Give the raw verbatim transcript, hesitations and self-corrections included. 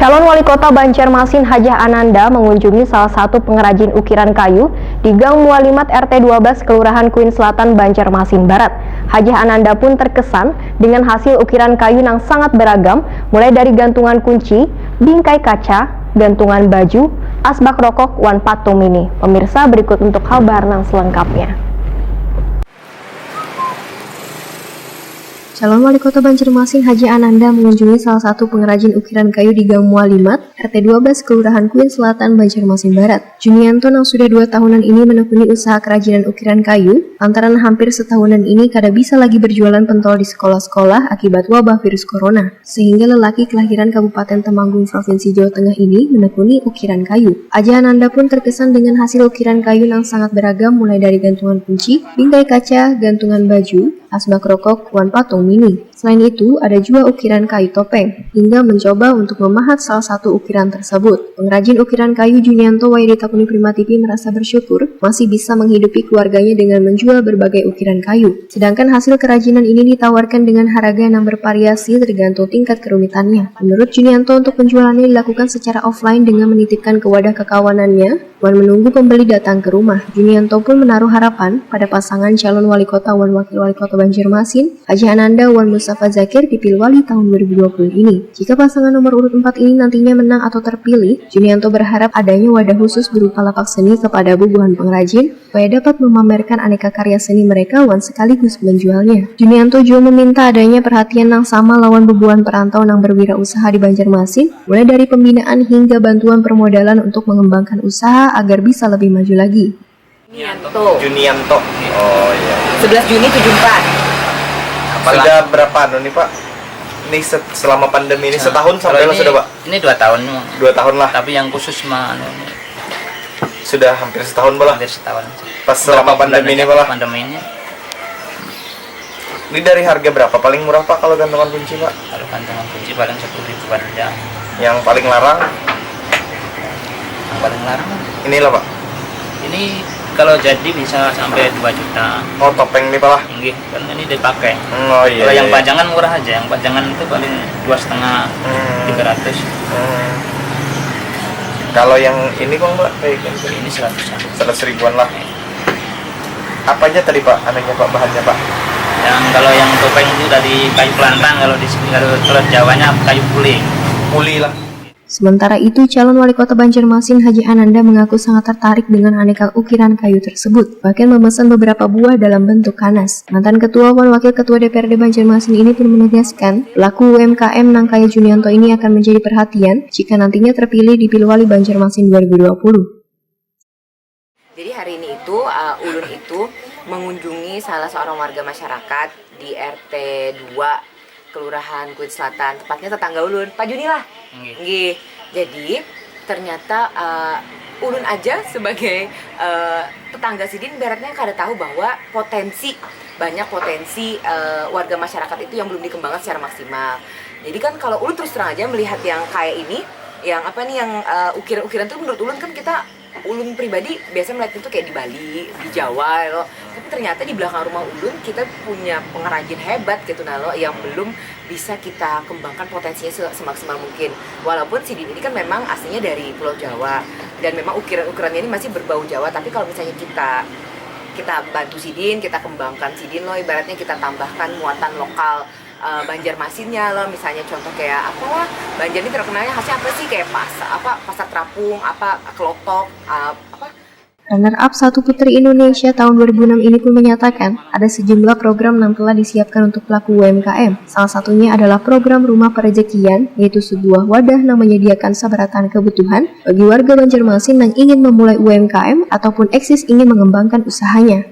Calon Wali Kota Banjarmasin Hajah Ananda mengunjungi salah satu pengrajin ukiran kayu di Gang Mualimat R T dua belas Kelurahan Kuin Selatan, Banjarmasin Barat. Hajah Ananda pun terkesan dengan hasil ukiran kayu nang sangat beragam, mulai dari gantungan kunci, bingkai kaca, gantungan baju, asbak rokok, wan patung mini. Pemirsa, berikut untuk kabar nang selengkapnya. Calon Wali Kota Banjarmasin Hajah Ananda mengunjungi salah satu pengrajin ukiran kayu di Gang Mualimat, R T dua belas, Kelurahan Kuin Selatan, Banjarmasin Barat. Junianto nang sudah dua tahunan ini menekuni usaha kerajinan ukiran kayu, lantaran hampir setahunan ini kada bisa lagi berjualan pentol di sekolah-sekolah akibat wabah virus corona, sehingga lelaki kelahiran Kabupaten Temanggung, Provinsi Jawa Tengah ini menekuni ukiran kayu. Hajah Ananda pun terkesan dengan hasil ukiran kayu nang sangat beragam, mulai dari gantungan kunci, bingkai kaca, gantungan baju, asbak rokok, wan patung mini. Selain itu, ada jua ukiran kayu topeng, hingga mencoba untuk memahat salah satu ukiran tersebut. Pengrajin ukiran kayu Junianto, wayah ditakuni Prima T V, merasa bersyukur masih bisa menghidupi keluarganya dengan menjual berbagai ukiran kayu. Sedangkan hasil kerajinan ini ditawarkan dengan harga yang bervariasi tergantung tingkat kerumitannya. Menurut Junianto, untuk penjualannya dilakukan secara offline dengan menitipkan ke wadah kekawanannya wan menunggu pembeli datang ke rumah. Junianto pun menaruh harapan pada pasangan calon wali kota wan wakil wali kota Banjarmasin, Hajah Ananda wan Mustafa Zakir, di Pilwali tahun dua ribu dua puluh ini. Jika pasangan nomor urut empat ini nantinya menang atau terpilih, Junianto berharap adanya wadah khusus berupa lapak seni kepada bubuhan pengrajin supaya dapat memamerkan aneka karya seni mereka wan sekaligus menjualnya. Junianto juga meminta adanya perhatian nang sama lawan bubuhan perantau nang berwirausaha di Banjarmasin, mulai dari pembinaan hingga bantuan permodalan untuk mengembangkan usaha agar bisa lebih maju lagi. Junianto. Junianto. Oh iya. Sebelas Juni tujuh empat. Sudah berapa anu nih, Pak? Ini set- selama pandemi ini, nah, setahun sampai lah sudah, Pak? Ini dua tahun nih, Bang. Dua tahun lah. Tapi yang khusus mah anu, sudah hampir setahun, Pak, lah. Hampir setahun. Pas selama pandemi ini, Pak, lah. Pandemi ini. Ini dari harga berapa paling murah, Pak, kalau gantungan kunci, Pak? Kalau gantungan kunci paling sepuluh ribuan aja. Yang paling larang? Yang paling larang. Inilah, Pak. Ini kalau jadi bisa sampai dua juta. Oh, topeng nih, Pak, lah. Nggih, kan ini dipakai. Hmm, oh iya. Kalau yang, iya, pajangan murah aja, yang pajangan itu paling dua setengah, hmm, tiga ratus. Hmm. Kalau yang ini, Bang, Pak, kayak gini? Ini seratus. Seratus ribuan lah. Iya. Apa aja tadi, Pak, anunya, Pak, bahannya, Pak? Yang kalau yang topeng itu dari kayu kelantang, kalau di sini, kalau, kalau Jawanya kayu puli. Puli lah. Sementara itu, calon wali kota Banjarmasin Hajah Ananda mengaku sangat tertarik dengan aneka ukiran kayu tersebut, bahkan memesan beberapa buah dalam bentuk kanas. Mantan ketua wan wakil ketua D P R D Banjarmasin ini pun menegaskan, pelaku U M K M nang kaya Junianto ini akan menjadi perhatian jika nantinya terpilih di Pilwali Banjarmasin dua ribu dua puluh. Jadi hari ini itu, uh, ulun itu mengunjungi salah seorang warga masyarakat di R T dua, Kelurahan Kuit Selatan, tepatnya tetangga ulun, Pak Juni lah. Nggih. Nggih. Jadi ternyata, uh, ulun aja sebagai, uh, tetangga sidin, ibaratnya kada tahu bahwa potensi, banyak potensi, uh, warga masyarakat itu yang belum dikembangkan secara maksimal. Jadi kan kalau ulun terus terang aja melihat yang kayak ini, yang apa nih, yang, uh, ukiran-ukiran tuh, menurut ulun kan kita ulun pribadi biasa melihat itu kayak di Bali, di Jawa, ya loh. Tapi ternyata di belakang rumah ulun kita punya pengrajin hebat gitu nah loh, yang belum bisa kita kembangkan potensinya se- semaksimal mungkin. Walaupun sidin ini kan memang aslinya dari Pulau Jawa dan memang ukiran-ukirannya ini masih berbau Jawa, tapi kalau misalnya kita kita bantu sidin, kita kembangkan sidin loh, ibaratnya kita tambahkan muatan lokal, eh, Banjarmasinnya loh, misalnya contoh kayak apalah, Banjar ini terkenalnya khasnya apa sih, kayak pasar apa, pasar terapung, apa, kelotok, eh, apa. Runner up satu Putri Indonesia tahun dua ribu enam ini pun menyatakan ada sejumlah program yang telah disiapkan untuk pelaku U M K M. Salah satunya adalah program Rumah Perezekian, yaitu sebuah wadah yang menyediakan sabarataan kebutuhan bagi warga Banjarmasin yang ingin memulai U M K M ataupun eksis ingin mengembangkan usahanya.